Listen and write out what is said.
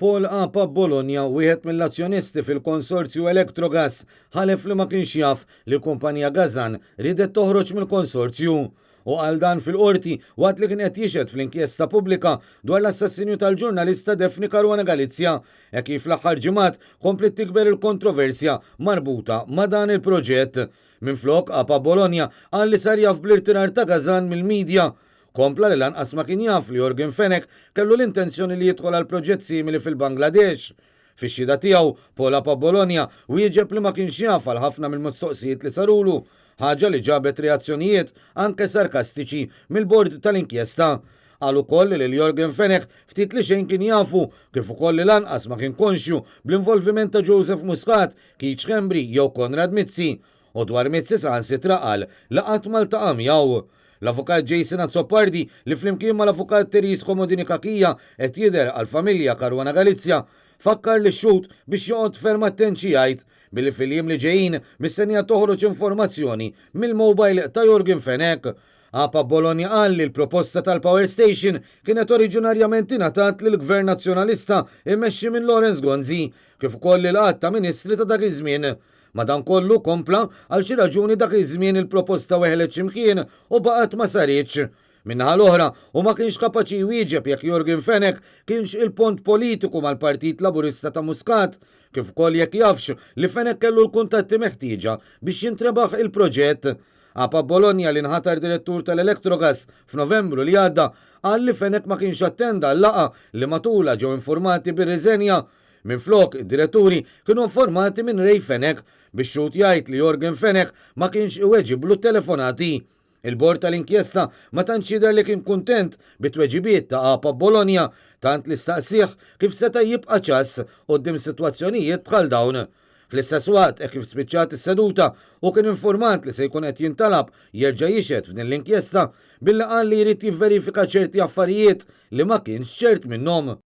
Paul Apap Bologna, wieħed mill-azzjonisti fil-konsorzju Electrogas, ħalef li ma kienx jaf li l-kumpanija Gazan riedet toħroġ mill-konsorzju. Hu qal dan fil-Qorti waqt li kien qed jixhed fl-inkjesta pubblika dwar l-assassinju tal-ġurnalista Daphne Caruana Galizia, hekk kif fl-aħħar ġimgħat kompliet tikber il-kontroversja marbuta ma' dan il-proġett. Minflok, Apap Bologna qal li sar jaf bl-irtirar ta' Gazan mill-media. Kompla li lanqas ma kien jaf li Yorgen Fenech kellu l-intenzjoni li jidħol għal proġett simili fil-Bangladesh. Fix-xhieda tiegħu, Paul Apap Bologna wieġeb li ma kienx jaf għal ħafna mill-mistoqsijiet li sarulu, ħaġa li ġabet reazzjonijiet anke sarkastiċi mill-bord tal-inkjesta. Qal ukoll li lil Yorgen Fenech ftit li xejn kien jafu, kif ukoll li lanqas ma kien konxju bl-involviment ta' Joseph Muscat, Keith Schembri jew Konrad Mizzi. U dwar Mizzi saħansitra qal li qatt ma ltaqa' miegħu. L-Avukat Jason Azzopardi, li flimkien mal-Avukat Therese Comodini Cachia qed jidher għall-familja Caruana Galizia, fakkar lix-xhud biex joqgħod ferm attent xi jgħid, billi fil-jiem li ġejjin mistennija toħroġ informazzjoni mill-mobile ta' Yorgen Fenech. Apap Bologna qal li l-proposta tal-power station kienet oriġinarjament ingħatat lill-Gvern Nazzjonalista mmexxi minn Lawrence Gonzi, kif ukoll lil għadd ta' ministri ta' dak iż-żmien. Madankollu, kompla, għal xi raġuni dak iż-żmien il-proposta weħlet xi mkien u baqgħet ma saritx. Min-naħa l-oħra, hu ma kienx kapaċi jwieġeb jekk Yorgen Fenech kienx il-pont politiku mal-Partit Laburista ta' Muscat, kif ukoll jekk jafx li Fenech kellu l-kuntatti meħtieġa biex jintrebaħ il-proġett. Apap Bologna li nħatar direttur tal-Electrogas f'Novembru li għadda, qal li Fenech ma kienx attenda għal-laqgħa li matulha ġew infurmati bir-riżenja. Minflok, id-diretturi kienu informati minn Ray Fenech, bix-xhud jgħid li Yorgen Fenech ma kienx iweġiblu t-telefonati. Il-bord tal-inkjesta ma tantx jidher li kien kuntent bit-tweġibiet ta' Apap Bologna, tant li staqsieh kif seta' jibqa' ċass quddiem sitwazzjonijiet bħal dawn. Fl-istess waqt, hekk kif spiċċat is-seduta, hu kien informat li se jkun qed jintalab jerġa' jixhed f'din l-inkjesta, billi qal li jrid jivverifika ċerti affarijiet li ma kienx ċert minnhom.